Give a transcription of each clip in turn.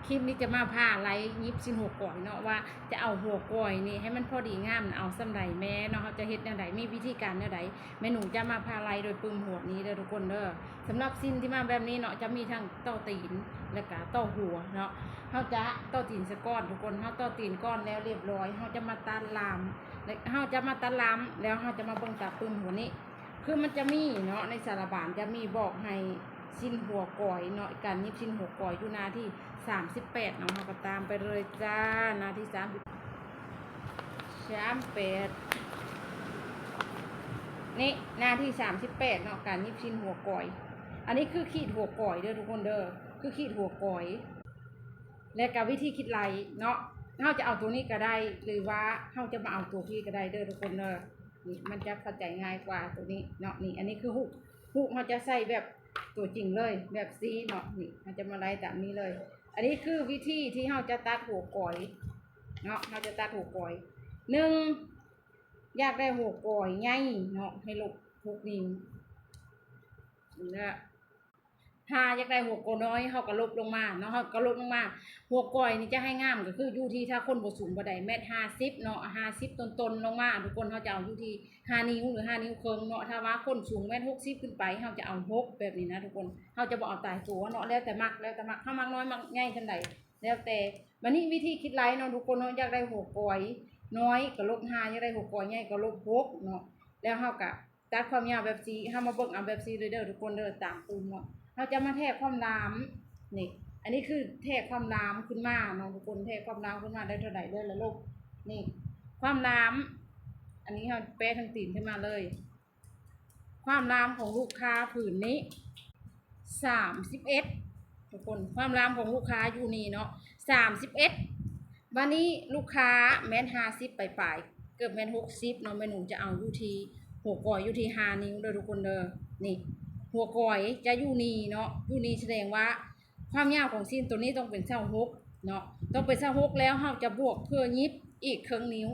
ຄລິບນີ້ຈະມາພາໄລ່ຫຍິບສິ້ນຫົວກອຍເນາະ ວ່າຈະເອົາຫົວກອຍນີ້ໃຫ້ມັນພໍດີງາມ ເອົາສ່ຳໃດແມ້ເນາະ ເຮົາຈະເຮັດແນວໃດ ມີວິທີການແນວໃດ. ແມ່ໜູຈະມາພາໄລ່ໂດຍປຶ້ມຫົວນີ້ເດີທຸກຄົນເດີ. ສຳລັບສິ້ນທີ່ມາແບບນີ້ເນາະ ຈະມີທັງຕໍ່ຕີນ ແລະກະຕໍ່ຫົວເນາະ. ເຮົາຈະຕໍ່ຕີນສາກ່ອນທຸກຄົນ ເຮົາຕໍ່ຕີນກ່ອນແລ້ວລຽບຮ້ອຍ ເຮົາຈະມາຕັດລາມ ແລະເຮົາຈະມາຕັດລາມ ແລ້ວເຮົາຈະມາເບິ່ງຕາປຶ້ມຫົວນີ້. ຄືມັນຈະມີເນາະ ໃນສາລະບານຈະມີບອກໃຫ້ສິ້ນຫົວກອຍເນາະ ການຫຍິບສິ້ນຫົວກອຍຢູ່ໜ້າທີສາມສິບແປດເນາະ ເຮົາກໍຕາມໄປເລີຍຈ້າ ໜ້າທີສາມສິບ ສາມແປດ ນີ້ ໜ້າທີສາມສິບແປດເນາະ ການຫຍິບສິ້ນຫົວກອຍ. ອັນນີ້ຄືຂີດຫົວກອຍເດີທຸກຄົນເດີ ຄືຂີດຫົວກອຍ ແລະກໍວິທີຄິດໄລ່ເນາະ ເຮົາຈະເອົາຕົວນີ້ກໍໄດ້ ຫຼືວ່າເຮົາຈະມາເອົາຕົວພີ້ກໍໄດ້ເດີທຸກຄົນເດີ. ນີ້ມັນຈະເຂົ້າໃຈງ່າຍກວ່າຕົວນີ້ເນາະ ນີ້ ອັນນີ້ຄືຮູບ ຮູບເຮົາຈະໃສ່ແບບຕົວຈິງເລີຍ ແບບຊີ້ເນາະ ນີ້ເຮົາຈະມາໄລ່ຕາມນີ້ເລີຍ. ອັນນີ້ຄືວິທີທີ່ເຮົາຈະຕັດຫົວກອຍເນາະ ເຮົາຈະຕັດຫົວກອຍ ໜຶ່ງ ຢາກໄດ້ຫົວກອຍໃຫຍ່ເນາະ ໃຫ້ລົບຫົກນິ້ວ ແລະ ຖ້າຢາກໄດ້ຫົວກອຍນ້ອຍ ເຮົາກໍລົບລົງມາເນາະ ເຮົາກໍລົບລົງມາ. ຫົວກອຍນີ້ຈະໃຫ້ງາມກໍຄືຢູ່ທີ່ ຖ້າຄົນບໍ່ສູງປານໃດ ແມັດຫ້າສິບເນາະ ຫ້າສິບຕົ້ນໆລົງມາທຸກຄົນ ເຮົາຈະເອົາຢູ່ທີ່ຫ້ານິ້ວ ຫຼືຫ້ານິ້ວເຄິ່ງເນາະ. ຖ້າວ່າຄົນສູງແມັດຫົກສິບຂຶ້ນໄປ ເຮົາຈະເອົາຫົກ ແບບນີ້ນະທຸກຄົນ ເຮົາຈະບໍ່ເອົາຕາຍຕົວເນາະ ແລ້ວແຕ່ມັກ ແລ້ວແຕ່ມັກ ເຮົາມັກນ້ອຍມັກໃຫຍ່ສ່ຳໃດ ແລ້ວແຕ່. ບາດນີ້ວິທີຄິດໄລ່ເນາະທຸກຄົນເນາະ ຢາກໄດ້ຫົວກອຍນ້ອຍກໍລົບຫ້າ ຢາກໄດ້ຫົວກອຍໃຫຍ່ກໍລົບຫົກເນາະ ແລ້ວເຮົາກໍ ຕັດຄວາມຍາວແບບຊີ້ ເຮົາມາເບິ່ງເອົາແບບຊີ້ເລີຍເດີທຸກຄົນເດີ ຕາມປຶ້ມເນາະ. ເຮົາຈະມາແທກຄວາມລາມ ນີ້ ອັນນີ້ຄືແທກຄວາມລາມຂຶ້ນມາເນາະທຸກຄົນ ແທກຄວາມລາມຂຶ້ນມາໄດ້ເທົ່າໃດເລີຍລະລົບ ນີ້ ຄວາມລາມ ອັນນີ້ເຮົາແປະທາງຕີນຂຶ້ນມາເລີຍ. ຄວາມລາມຂອງລູກຄ້າຜືນນີ້ ສາມສິບເອັດ ທຸກຄົນ ຄວາມລາມຂອງລູກຄ້າຢູ່ນີ້ເນາະ ສາມສິບເອັດ. ບາດນີ້ລູກຄ້າແມ່ນຫ້າສິບປາຍໆ ເກືອບແມ່ນຫົກສິບເນາະ ແມ່ໜູຈະເອົາຢູ່ທີ່ຫົວກອຍຢູ່ທີ່ຫ້ານິ້ວເດີທຸກຄົນເດີ. ນີ້ ຫົວກອຍຈະຢູ່ນີ້ເນາະ ຢູ່ນີ້ສະແດງວ່າຄວາມຍາວຂອງສິ້ນໂຕນີ້ຕ້ອງເປັນຊາວຫົກເນາະ ຕ້ອງເປັນຊາວຫົກ ແລ້ວເຮົາຈະບວກເພື່ອຫຍິບອີກເຄິ່ງນິ້ວ.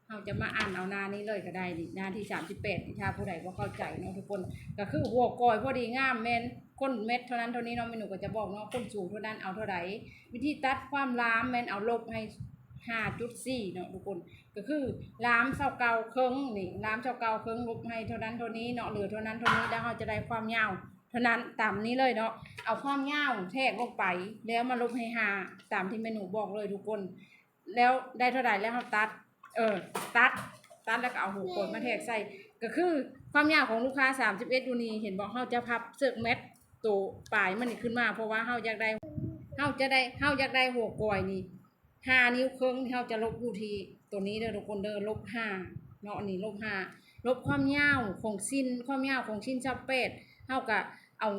ເຮົາຈະມາອ່ານເອົາໜ້ານີ້ເລີຍກໍໄດ້ນີ້ ໜ້າທີສາມສິບແປດນີ້ ຖ້າຜູ້ໃດບໍ່ເຂົ້າໃຈເນາະທຸກຄົນ ກໍຄືຫົວກອຍພໍດີງາມ ແມ່ນຄົນແມັດເທົ່ານັ້ນເທົ່ານີ້ເນາະ ແມ່ໜູກໍຈະບອກເນາະ ຄົນສູງເທົ່ານັ້ນເອົາເທົ່າໃດ. ວິທີຕັດຄວາມລາມແມ່ນເອົາລົບໃຫ້ຫ້າຈຸດສີ່ເນາະທຸກຄົນ ກໍຄືລາມຊາວເກົ້າເຄິ່ງນີ້ ລາມຊາວເກົ້າເຄິ່ງລົບໃຫ້ເທົ່ານັ້ນເທົ່ານີ້ເນາະ ເຫຼືອເທົ່ານັ້ນເທົ່ານີ້ ແລ້ວເຮົາຈະໄດ້ຄວາມຍາວເທົ່ານັ້ນ ຕາມນີ້ເລີຍເນາະ. ເອົາຄວາມຍາວແທກລົງໄປ ແລ້ວມາລົບໃຫ້ຫ້າ ຕາມທີ່ແມ່ໜູບອກເລີຍທຸກຄົນ. ແລ້ວໄດ້ເທົ່າໃດແລ້ວເຮົາຕັດ ເອີ ຕັດ ຕັດແລ້ວກໍເອົາຫົວກອຍມາແທກໃສ່ ກໍຄືຄວາມຍາວຂອງລູກຄ້າສາມສິບເອັດຢູ່ນີ້ ເຫັນບໍ່ ເຮົາຈະພັບເຊືອກແມັດໂຕປາຍມັນນີ້ຂຶ້ນມາ ເພາະວ່າເຮົາຢາກໄດ້ ເຮົາຈະໄດ້ ເຮົາຢາກໄດ້ຫົວກອຍນີ້ຫ້ານິ້ວເຄິ່ງ ເຮົາຈະລົບຢູ່ທີ່ໂຕນີ້ເດີທຸກຄົນເດີ ລົບຫ້າເນາະ ອັນນີ້ລົບຫ້າ ລົບຄວາມຍາວຂອງສິ້ນ ຄວາມຍາວຂອງສິ້ນຊາວແປດ ເຮົາກໍເອົາ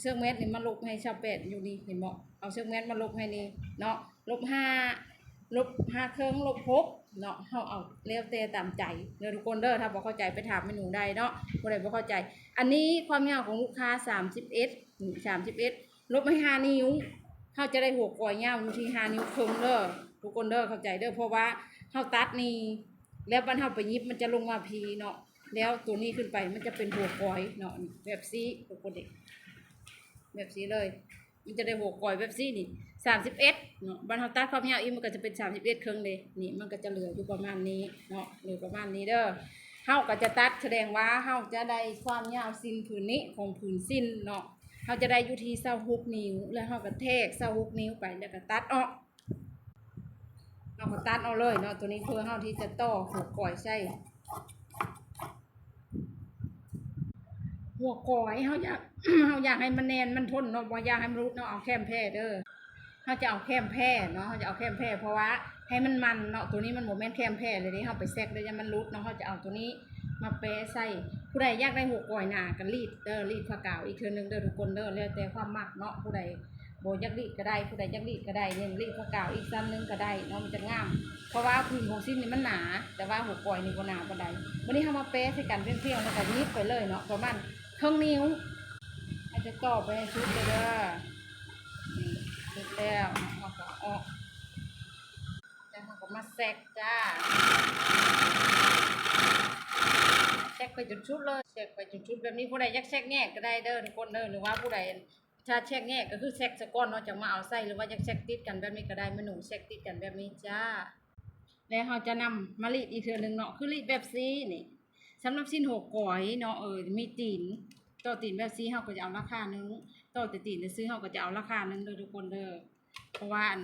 ເຊືອກແມັດນີ້ມາລົບໃຫ້ຊາວແປດຢູ່ນີ້ ເຫັນບໍ່ ເອົາເຊືອກແມັດມາລົບໃຫ້ນີ້ເນາະ ລົບຫ້າ ລົບຫ້າເຄິ່ງ ລົບຫົກເນາະ ເຮົາເອົາແລ້ວແຕ່ຕາມໃຈເດີທຸກຄົນເດີ. ຖ້າບໍ່ເຂົ້າໃຈໄປຖາມແມ່ໜູໄດ້ເນາະ ຜູ້ໃດບໍ່ເຂົ້າໃຈ. ອັນນີ້ຄວາມຍາວຂອງລູກຄ້າສາມສິບເອັດ ນີ້ ສາມສິບເອັດ ລົບໃຫ້ຫ້ານິ້ວ ເຮົາຈະໄດ້ຫົວກອຍຍາວຢູ່ທີ່ຫ້ານິ້ວເຄິ່ງເດີທຸກຄົນເດີ ເຂົ້າໃຈເດີ. ເພາະວ່າເຮົາຕັດນີ້ ແລ້ວບັດເຮົາໄປຫຍິບມັນຈະລົງມາພີ້ເນາະ ແລ້ວໂຕນີ້ຂຶ້ນໄປມັນຈະເປັນຫົວກອຍເນາະ ແບບຊີ້ທຸກຄົນເດ ແບບຊີ້ເລີຍ. ມັນຈະໄດ້ຫົວກອຍແບບຊີ້ນີ້ ສາມສິບເອັດເນາະ ບັດເຮົາຕັດຄວາມຍາວອີກ ມັນກໍຈະເປັນສາມສິບເອັດເຄິ່ງເດ້. ນີ້ ມັນກໍຈະເຫຼືອຢູ່ປະມານນີ້ເນາະ ເຫຼືອປະມານນີ້ເດີ. ເຮົາກໍຈະຕັດ ສະແດງວ່າເຮົາຈະໄດ້ຄວາມຍາວສິ້ນຜືນນີ້ ຂອງຜືນສິ້ນເນາະ ເຮົາຈະໄດ້ຢູ່ທີ່ຊາວຫົກນິ້ວ ແລ້ວເຮົາກໍແທກຊາວຫົກນິ້ວໄປ ແລ້ວກໍຕັດອອກ ເຮົາກໍຕັດເອົາເລີຍເນາະ ໂຕນີ້ເພື່ອເຮົາທີ່ຈະຕໍ່ຫົວກອຍໃສ່ ຫົວກອຍ ເຮົາຢາກ ເຮົາຢາກໃຫ້ມັນແໜ້ນ ມັນທົນເນາະ ບໍ່ຢາກໃຫ້ມັນຫຼຸດເນາະ ເອົາແຄມແພ້ເດີ. ເຮົາຈະເອົາແຄມແພ້ເນາະ ເຮົາຈະເອົາແຄມແພ້ ເພາະວ່າໃຫ້ມັນໝັ່ນເນາະ ໂຕນີ້ມັນບໍ່ແມ່ນແຄມແພ້ເລີຍເດ້ ເຮົາໄປແຊກແລ້ວຢ້ານມັນຫຼຸດເນາະ ເຮົາຈະເອົາໂຕນີ້ມາແປະໃສ່. ຜູ້ໃດຢາກໄດ້ຫົວກອຍໜາກໍລີດເດີ ລີດຜ້າກາວອີກເທື່ອໜຶ່ງເດີທຸກຄົນເດີ ແລ້ວແຕ່ຄວາມມັກເນາະ ຜູ້ໃດ ບໍ່ຢາກລີດກໍໄດ້ ຜູ້ໃດຢາກລີດກໍໄດ້ ເນັ້ນລີດຜ້າກາວອີກຊັ້ນໜຶ່ງກໍໄດ້ເນາະ ມັນຈະງາມ ເພາະວ່າຜືນຂອງສິ້ນນີ້ມັນໜາ ແຕ່ວ່າຫົວກອຍນີ້ບໍ່ໜາປານໃດ. ບັດນີ້ເຮົາມາແປະໃສ່ກັນພຽງໆ ແລ້ວກໍຫຍິບໄປເລີຍເນາະ ປະມານເຄິ່ງນິ້ວ ໃຫ້ຈະຕໍ່ໄປໃຫ້ສຸດເລີຍເດີ. ນີ້ ສຸດແລ້ວ ເຮົາກໍເອົາອອກ ແລ້ວເຮົາກໍມາແຊກຈ້າ ແຊກໄປຈົນສຸດເລີຍ ແຊກໄປຈົນສຸດແບບນີ້. ຜູ້ໃດຢາກແຊກແຍກກໍໄດ້ເດີທຸກຄົນເດີ ຫຼືວ່າຜູ້ໃດ ຖ້າແຊັກແຍກກໍຄືແຊັກສາກ່ອນເນາະ ຈັ່ງມາເອົາໃສ່ ຫຼືວ່າຢາກແຊັກຕິດກັນແບບນີ້ກໍໄດ້ ແມ່ໜູແຊັກຕິດກັນແບບນີ້ຈ້າ. ແລ້ວເຮົາຈະນຳມາລີດອີກເທື່ອໜຶ່ງເນາະ ຄືລີດແບບຊີ້ນີ້. ສຳລັບສິ້ນຫົວກອຍເນາະ ເອີ ມີຕີນ ຕໍ່ຕີນແບບຊີ້ ເຮົາກໍຈະເອົາລາຄາໜຶ່ງ, ຕໍ່ແຕ່ຕີນຊື່ໆ ເຮົາກໍຈະເອົາລາຄາໜຶ່ງເດີທຸກຄົນເດີ. ເພາະວ່າອັນ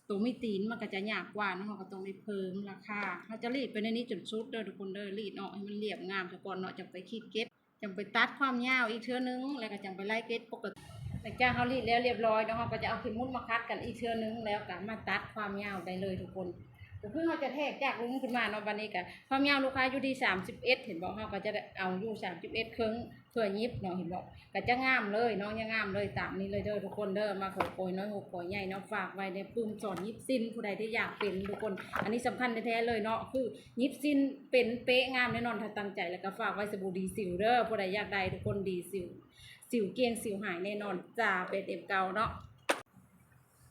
ໂຕມີຕີນມັນກໍຈະຍາກກວ່າເນາະ ເຮົາກໍຕ້ອງໄດ້ເພີ່ມລາຄາ. ເຮົາຈະລີດໄປໃນນີ້ຈົນສຸດເດີທຸກຄົນເດີ ລີດອອກໃຫ້ມັນລຽບງາມສາກ່ອນເນາະ ຈັ່ງໄປຂີດເກັດ ຈັ່ງໄປຕັດຄວາມຍາວອີກເທື່ອໜຶ່ງ ແລ້ວກໍຈັ່ງໄປໄລ່ເກັດປົກກະຕິ. ຫຼັງຈາກເຮົາລີດແລ້ວລຽບຮ້ອຍເນາະ ເຮົາກໍຈະເອົາເຂັມໝຸດມາຂັດກັນອີກເທື່ອໜຶ່ງ ແລ້ວກໍມາຕັດຄວາມຍາວໄດ້ເລີຍທຸກຄົນ. ກໍຄືເຮົາຈະແທກຈາກລຸ່ມຂຶ້ນມາເນາະ ບັດນີ້ກໍຄວາມຍາວລູກຄ້າຢູ່ທີ່ສາມສິບເອັດ ເຫັນບໍ່ ເຮົາກໍຈະໄດ້ເອົາຢູ່ສາມສິບເອັດເຄິ່ງ ເພື່ອຫຍິບເນາະ ເຫັນບໍ່ ກໍຈະງາມເລີຍເນາະ ຈະງາມເລີຍ ຕາມນີ້ເລີຍເດີທຸກຄົນເດີ. ມາຫົວກອຍນ້ອຍຫົວກອຍໃຫຍ່ເນາະ ຝາກໄວ້ໃນປຶ້ມສອນຫຍິບສິ້ນ ຜູ້ໃດທີ່ຢາກເປັນທຸກຄົນ ອັນນີ້ສຳຄັນແທ້ໆເລີຍເນາະ ຄືຫຍິບສິ້ນເປັນເປະງາມແນ່ນອນ ຖ້າຕັ້ງໃຈ ແລ້ວກໍຝາກໄວ້ສະບູດີຊິວເດີ ຜູ້ໃດຢາກໄດ້ທຸກຄົນ ດີຊິວ ສິວກ່ຽງ ສິວຫາຍແນ່ນອນ ຈາເປັນເອັມເກົ້າເນາະ.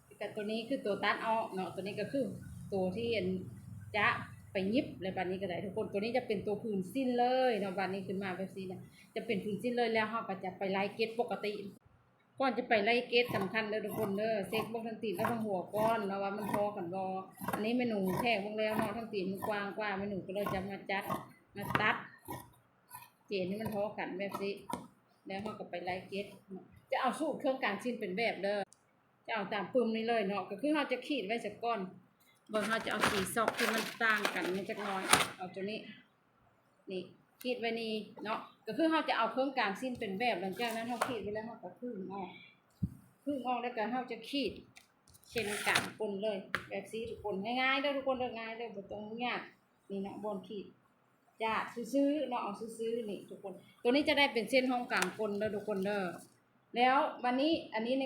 ແລ້ວກໍຕົວນີ້ຄືຕົວຕັດອອກເນາະ ຕົວນີ້ກໍຄືຕົວທີ່ອັນຈະໄປຫຍິບ ແລ້ວບັດນີ້ກໍໄດ້ທຸກຄົນ ຕົວນີ້ຈະເປັນຕົວຜືນສິ້ນເລີຍເນາະ ບັດນີ້ຂຶ້ນມາແບບຊີ້ນະ ຈະເປັນຜືນສິ້ນເລີຍ ແລ້ວເຮົາກໍຈະໄປໄລ່ເກັດປົກກະຕິ. ກ່ອນຈະໄປໄລ່ເກັດ ສຳຄັນເດີທຸກຄົນເດີ ເຊັກເບິ່ງທັງຕີນກັບທັງຫົວກ່ອນເນາະ ວ່າມັນພໍກັນບໍ່. ອັນນີ້ແມ່ໜູແທກເບິ່ງແລ້ວເນາະ ທັງຕີນມັນກວ້າງກວ່າ ແມ່ໜູກໍເລີຍຈະມາຈັດ ມາຕັດເຈນໃຫ້ມັນພໍກັນແບບຊີ້ ແລ້ວເຮົາກໍໄປໄລ່ເກັດເນາະ. ຈະເອົາສູດເຄື່ອງກາງສິ້ນເປັນແບບເດີ ຈະເອົາຕາມປຶ້ມນີ້ເລີຍເນາະ ກໍຄືເຮົາຈະຂີດໄວ້ສາກ່ອນ. ເບິ່ງ ເຮົາຈະເອົາສີຊອກທີ່ມັນຕ່າງກັນນີ້ຈັກໜ້ອຍ ເອົາຕົວນີ້ ນີ້ ຂີດໄວ້ນີ້ເນາະ ກໍຄືເຮົາຈະເອົາເຄິ່ງກາງສິ້ນເປັນແບບ ຫຼັງຈາກນັ້ນເຮົາຂີດໄວ້ແລ້ວ ເຮົາກໍຄຶ້ງອອກ ຄຶ້ງອອກ ແລ້ວກໍເຮົາຈະຂີດເສັ້ນກາງກົ້ນເລີຍ ແບບຊີ້ທຸກຄົນ ງ່າຍໆເດີທຸກຄົນເດີ ງ່າຍເດີ ບໍ່ຕ້ອງຍາກ. ນີ້ເນາະ ບ່ອນຂີດຈາກຊື່ໆເນາະ ເອົາຊື່ໆ ນີ້ທຸກຄົນ ຕົວນີ້ຈະໄດ້ເປັນເສັ້ນຫ້ອມກາງກົ້ນເດີທຸກຄົນເດີ. ແລ້ວບັດນີ້ ອັນນີ້ໃນ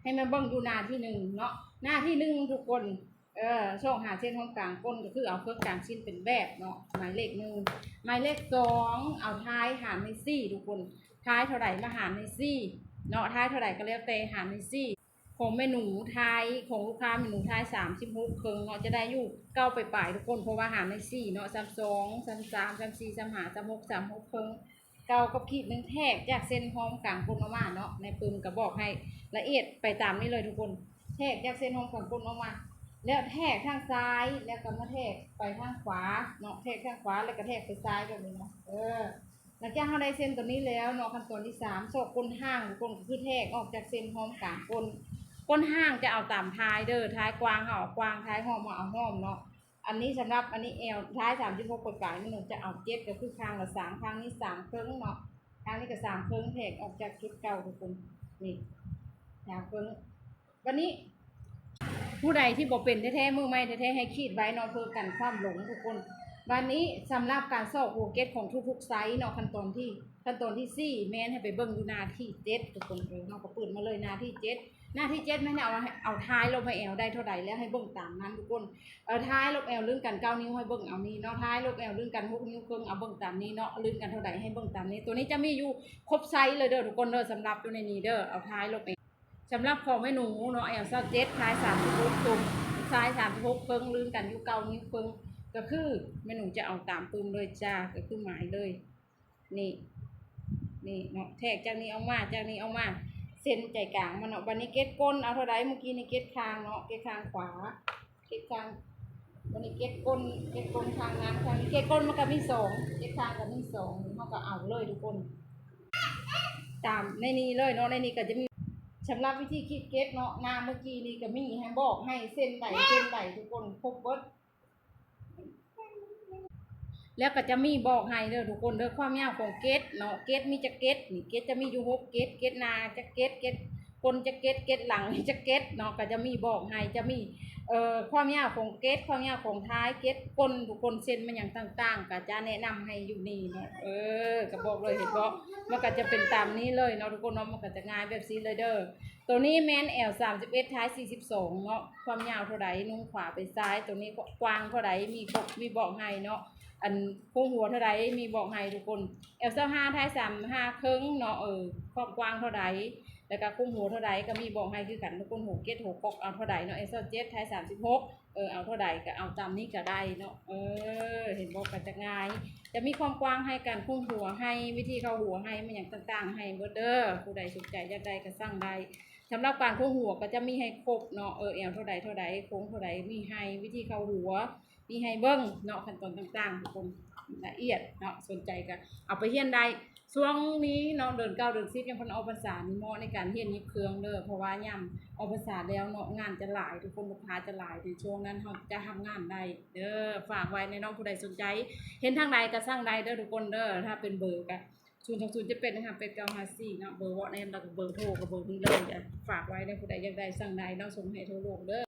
ໃຫ້ມາເບິ່ງຢູ່ໜ້າທີໜຶ່ງເນາະ ໜ້າທີໜຶ່ງທຸກຄົນ ເອີ ຊອກຫາເສັ້ນຫ້ອມກາງກົ້ນ ກໍຄືເອົາເຄິ່ງກາງສິ້ນເປັນແບບເນາະ ໝາຍເລກໜຶ່ງ. ໝາຍເລກສອງ ເອົາທ້າຍຫານໃຫ້ສີ່ທຸກຄົນ ທ້າຍເທົ່າໃດມາຫານໃຫ້ສີ່ເນາະ ທ້າຍເທົ່າໃດກໍແລ້ວແຕ່ຫານໃຫ້ສີ່. ຂອງແມ່ໜູທ້າຍ ຂອງລູກຄ້າແມ່ໜູທ້າຍສາມສິບຫົກເຄິ່ງເນາະ ຈະໄດ້ຢູ່ເກົ້າປາຍໆທຸກຄົນ ເພາະວ່າຫານໃຫ້ສີ່ເນາະ ສາມສອງ ສາມສາມ ສາມສີ່ ສາມຫ້າ ສາມຫົກ ສາມຫົກເຄິ່ງ ເກົ້າກັບຂີດໜຶ່ງ ແທກຈາກເສັ້ນຫ້ອມກາງກົ້ນອອກມາເນາະ ໃນປຶ້ມກໍບອກໃຫ້ລະອຽດໄປຕາມນີ້ເລີຍທຸກຄົນ ແທກຈາກເສັ້ນຫ້ອມກາງກົ້ນອອກມາ ແລ້ວແທກທາງຊ້າຍ ແລ້ວກໍມາແທກໄປທາງຂວາເນາະ ແທກທາງຂວາ ແລ້ວກໍແທກໄປຊ້າຍແບບນີ້ເນາະ ເອີ. ຫຼັງຈາກເຮົາໄດ້ເສັ້ນຕົວນີ້ແລ້ວເນາະ ຂັ້ນຕອນທີສາມ ຊອກກົ້ນຮ່າງທຸກຄົນ ກໍຄືແທກອອກຈາກເສັ້ນຫ້ອມກາງກົ້ນ ກົ້ນຮ່າງຈະເອົາຕາມທ້າຍເດີ ທ້າຍກວ້າງເຮົາເອົາກວ້າງ ທ້າຍຫ້ອມເຮົາເອົາຫ້ອມເນາະ. ອັນນີ້ສຳລັບ ອັນນີ້ແອວທ້າຍສາມສິບຫົກປາຍໆ ແມ່ນໜູຈະເອົາເຈັດ ກໍຄືຂ້າງລະສາມ ຂ້າງນີ້ສາມເຄິ່ງເນາະ ຂ້າງນີ້ກໍສາມເຄິ່ງ ແທກອອກຈາກຈຸດເກົ່າທຸກຄົນ ນີ້ ສາມເຄິ່ງ. ບັດນີ້ ຜູ້ໃດທີ່ບໍ່ເປັນແທ້ໆ ມືໃໝ່ແທ້ໆ ໃຫ້ຂີດໄວ້ເນາະ ເພື່ອກັນຄວ່ຳລົງທຸກຄົນ. ບັດນີ້ສຳລັບການຊອກຫົວເກັດຂອງທຸກໆໄຊເນາະ ຂັ້ນຕອນທີ່ ຂັ້ນຕອນທີສີ່ ແມ່ນໃຫ້ໄປເບິ່ງຢູ່ໜ້າທີເຈັດທຸກຄົນເອີຍ ເຮົາກໍເປີດມາເລີຍໜ້າທີເຈັດ ໜ້າທີເຈັດແມ່ນໃຫ້ເອົາ ເອົາທ້າຍລົບໃຫ້ແອວໄດ້ເທົ່າໃດ ແລ້ວໃຫ້ເບິ່ງຕາມນັ້ນທຸກຄົນ. ເອີ ທ້າຍລົບແອວລື່ນກັນເກົ້ານິ້ວ ໃຫ້ເບິ່ງເອົານີ້ເນາະ ທ້າຍລົບແອວລື່ນກັນຫົກນິ້ວເຄິ່ງ ເອົາເບິ່ງຕາມນີ້ເນາະ ລື່ນກັນເທົ່າໃດໃຫ້ເບິ່ງຕາມນີ້. ຕົວນີ້ຈະມີຢູ່ຄົບໄຊເລີຍເດີທຸກຄົນເດີ ສຳລັບຢູ່ໃນນີ້ເດີ ເອົາທ້າຍລົບແອວ ສຳລັບຂອງແມ່ໜູເນາະ ແອວຊາວເຈັດ ທ້າຍສາມສິບຫົກ ຕົງ ຊາຍສາມສິບຫົກເຄິ່ງ ລື່ນກັນຢູ່ເກົ້ານິ້ວເຄິ່ງ ກໍຄືແມ່ໜູຈະເອົາຕາມປຶ້ມເລີຍຈ້າ ກໍຄືໝາຍເລີຍ ນີ້ ນີ້ເນາະ ແທກຈາກນີ້ອອກມາ ຈາກນີ້ອອກມາ ເສັ້ນໃຈກາງມັນເນາະ. ບັດນີ້ເກັດກົ້ນເອົາເທົ່າໃດ? ມື້ກີ້ນີ້ເກັດຄາງເນາະ ເກັດຄາງຂວາ ເກັດຄາງ ບັດນີ້ເກັດກົ້ນ ເກັດກົ້ນຂ້າງນັ້ນ ຂ້າງນີ້ ເກັດກົ້ນມັນກໍມີສອງ ເກັດຄາງກໍມີສອງ ເຮົາກໍເອົາເລີຍທຸກຄົນ ຕາມໃນນີ້ເລີຍເນາະ. ໃນນີ້ກໍຈະມີ ສຳລັບວິທີຂີດເກັດເນາະ ໜ້າມື້ກີ້ນີ້ກໍມີໃຫ້ບອກໃຫ້ເສັ້ນໃດເສັ້ນໃດທຸກຄົນ ຄົບເບິດ ແລ້ວກໍຈະມີບອກໃຫ້ເດີທຸກຄົນເດີ ຄວາມຍາວຂອງເກັດເນາະ ເກັດມີຈັກເກັດ ນີ້ເກັດຈະມີຢູ່ຫົກເກັດ ເກັດໜ້າຈັກເກັດ ເກັດກົ້ນຈັກເກັດ ເກັດຫຼັງຈັກເກັດເນາະ ກໍຈະມີບອກໃຫ້ ຈະມີ ເອີ ຄວາມຍາວຂອງເກັດ ຄວາມຍາວຂອງທ້າຍເກັດກົ້ນ ທຸກຄົນ ເສັ້ນມັນຫຍັງຕ່າງໆ ກໍຈະແນະນຳໃຫ້ຢູ່ນີ້ເນາະ. ເອີ ກໍບອກເລີຍ ເຫັນບໍ່ ມັນກໍຈະເປັນຕາມນີ້ເລີຍເນາະທຸກຄົນເນາະ ມັນກໍຈະງ່າຍແບບຊີ້ເລີຍເດີ. ໂຕນີ້ແມ່ນແອວສາມສິບເອັດ ທ້າຍສີ່ສິບສອງເນາະ ຄວາມຍາວເທົ່າໃດ ນຸ່ງຂວາໄປຊ້າຍ ໂຕນີ້ກວ້າງເທົ່າໃດ ມີ ມີບອກໃຫ້ເນາະ ອັນໂຄ້ງຫົວເທົ່າໃດ ມີບອກໃຫ້ທຸກຄົນ. ແອວຊາວຫ້າ ທ້າຍສາມຫ້າເຄິ່ງເນາະ ເອີ ຄວາມກວ້າງເທົ່າໃດ แล้วก็โค้งหัวเท่าใดก็มีบอกให้คือกัน ทุกคน หกเจ็ด หก กอก เอาเท่าใดเนาะ เอส เจ็ด ไทย สามสิบหก เออ เอาเท่าใดก็เอาตามนี้ก็ได้เนาะ เออ เห็นบอกก็จะง่าย จะมีความกว้างให้กัน โค้งหัวให้ วิธีเข้าหัวให้ มันอย่างต่างๆ ให้เบิดเด้อ ผู้ใดสนใจอยากได้ก็สั่งได้ สำหรับการโค้งหัวก็จะมีให้ครบเนาะ เออ แอลเท่าใดเท่าใด โค้งเท่าใด มีให้วิธีเข้าหัว มีให้เบิ่งเนาะ ขั้นตอนต่างๆ ทุกคน ละเอียดเนาะ สนใจก็เอาไปเรียนได้ ช่วงนี้เนาะ เดือนเก้า เดือนสิบ ยังพันออกพรรษา นี่เหมาะในการเรียนหยิบเครื่องเด้อ เพราะว่ายามออกพรรษาแล้วเนาะ งานจะหลาย ทุกคน ลูกค้าจะหลาย ในช่วงนั้นเฮาจะรับงานได้เด้อ ฝากไว้ในเนาะ ผู้ใดสนใจ เห็นทางใดก็สั่งได้เด้อทุกคนเด้อ ถ้าเป็นเบอร์ก็ ศูนย์ สอง ศูนย์ เจ็ด แปด หนึ่ง ห้า แปด เก้า ห้า สี่ เนาะ เบอร์เว้าแนม แล้วก็เบอร์โทรก็เบอร์นี้เลย ฝากไว้ใน ผู้ใดอยากได้สั่งได้เนาะ ส่งให้ทั่วโลกเด้อ